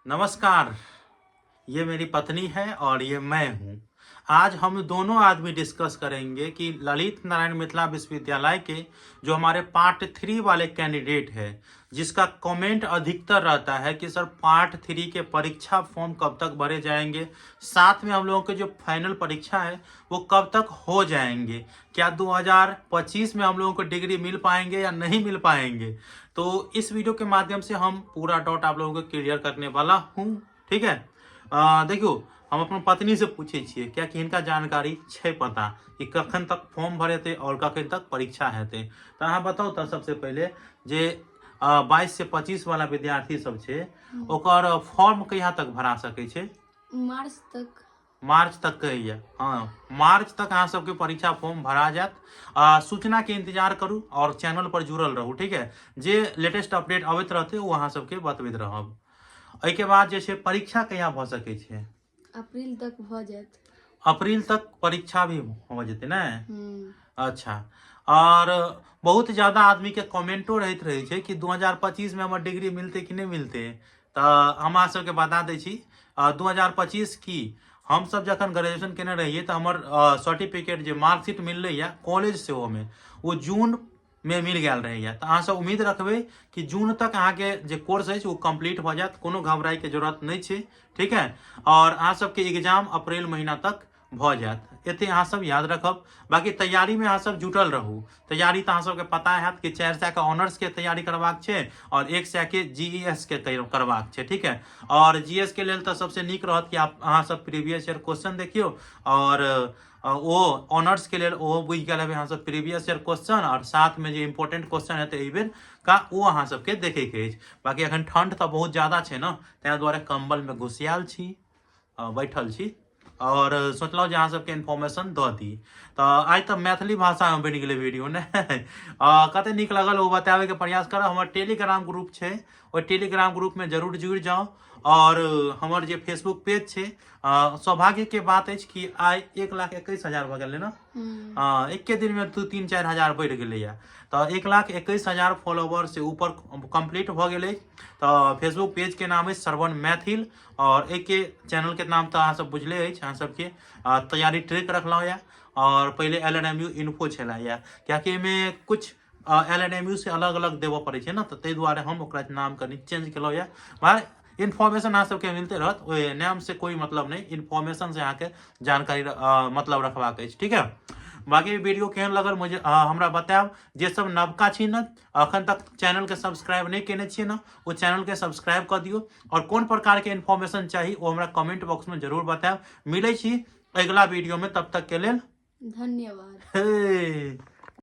नमस्कार, ये मेरी पत्नी है और ये मैं हूँ। आज हम दोनों आदमी डिस्कस करेंगे कि ललित नारायण मिथिला विश्वविद्यालय के जो हमारे पार्ट 3 वाले कैंडिडेट है, जिसका कमेंट अधिकतर रहता है कि सर पार्ट 3 के परीक्षा फॉर्म कब तक भरे जाएंगे, साथ में हम लोगों के जो फाइनल परीक्षा है वो कब तक हो जाएंगे, क्या 2025 में हम लोगों को डिग्री मिल पाएंगे या नहीं मिल पाएंगे। तो इस वीडियो के माध्यम से हम पूरा डाउट आप लोगों को क्लियर करने वाला हूँ, ठीक है। देखियो, हम अपन पत्नी से पूछे छियै कियाकि हिनका जानकारी छै पता कि कखन तक फॉर्म भरेतै और कखन तक परीक्षा हेतै। तऽ अहाँ बताउ तऽ सबसे पहिले जे 22 से 25 वाला विद्यार्थी सब छै ओकर फॉर्म कहिया तक भरा सकै छै? मार्च तक। मार्च तक कहैया। हाँ, मार्च तक अहाँ सबके परीक्षा फॉर्म भरा जायत। सूचना के इंतजार करू और चैनल पर जुड़ल रहू, ठीक है। जे लेटेस्ट अपडेट अबैत रहतै ओ अहाँ सबके बतबैत रहब। एहिके बाद जे छै परीक्षा कहिया भऽ सकै छै? अप्रैल तक भऽ जायत। अप्रैल तक परीक्षा भी हो जेतै ने? अच्छा, और बहुत ज्यादा आदमी के कमेंटो रहैत रहै छै कि 2025 में हमर डिग्री मिलतै कि नहि मिलतै। तऽ हम अहाँ सबके बता दै छी, 2025 की हमसब जखन ग्रेजुएशन केने रहियै तऽ हमर सर्टिफिकेट जे मार्कशीट मिललैया कॉलेज सेहोमे ओ जून में मिल गेल रहैया। तऽ अहाँ सब उम्मीद रखबै कि जून तक अहाँके जे कोर्स अछि ओ कम्प्लीट भऽ जायत, कोनो घबराइके जरूरत नहि छै, ठीक है। और अहाँ सबके एग्जाम अप्रैल महीना तक भऽ जायत, एते अहाँ सब याद रखब। बाकी तैयारी में अहाँ सब जुटल रहू। तैयारी तऽ अहाँ सबके पता हैत कि 400 के ऑनर्स के तैयारी करबाक छै और 100 के जी ई एस के करबाक छै, ठीक है। और जी एस के लेल तऽ सबसे नीक रहत कि अहाँ सब प्रीवियस ईयर क्वेश्चन देखियौ और ओ ऑनर्स के लेल ओहो बुझि गेल हेबै अहाँ सब प्रीवियस ईयर क्वेश्चन और साथ में जे इम्पोर्टेंट क्वेश्चन हेतै एहि बेर का ओ अहाँ सबके देखैके अछि। बाकी अखन ठंड तऽ बहुत ज्यादा छै ने, ताहि दुआरे कंबल में घुसियाल छी, बैठल छी और सोचलहुँ जे अहाँ सबके इन्फॉर्मेशन दऽ दी। तऽ आइ तऽ मैथिली भाषामे बनि गेलै वीडियो ने। कते नीक लगल ओ बताबैके प्रयास करब। हमर टेलीग्राम ग्रुप छै, ओहि टेलीग्राम ग्रुपमे जरूर जुड़ि जाउ। और हमर जे फेसबुक पेज छै, सौभाग्यके बात अछि कि आइ 1,21,000 भऽ गेलै ने, एके दिनमे 2-3-4 हजार बढ़ि गेलैए। तऽ 1,21,000 फॉलोवर से ऊपर कम्प्लीट भऽ गेलै। तऽ फेसबुक पेजके नाम अछि श्रवण मैथिल और एहिके चैनलके नाम तऽ अहाँ सब बुझले अछि। अहाँ सबके तैयारी ट्रिक रखलहुँ यऽ और पहिले L N M U info छलै यऽ, कियाकि एहिमे कुछ एल एन एम यू से अलग अलग देबऽ पड़ै छै ने, तऽ ताहि दुआरे हम ओकरा नाम कनि चेंज केलहुँ यऽ। भाय इन्फॉर्मेशन अहाँ सबके मिलते रहत, ओहि नाम से कोई मतलब नहि, इन्फॉर्मेशन से अहाँके जानकारी मतलब रखबाक अछि, ठीक है। बाकी वीडियो केहन लगल मुझे हमरा बतायब। जे सब नवका छी ने, अखन तक चैनल के सब्सक्राइब नहि केने छियै ने, ओ चैनल के सब्सक्राइब कऽ दियौ। और कोन प्रकार के इन्फॉर्मेशन चाही ओ हमरा कमेंट बॉक्स में जरूर बतायब। मिलै छी अगिला वीडियो में, तब तक के लेल धन्यवाद। हे।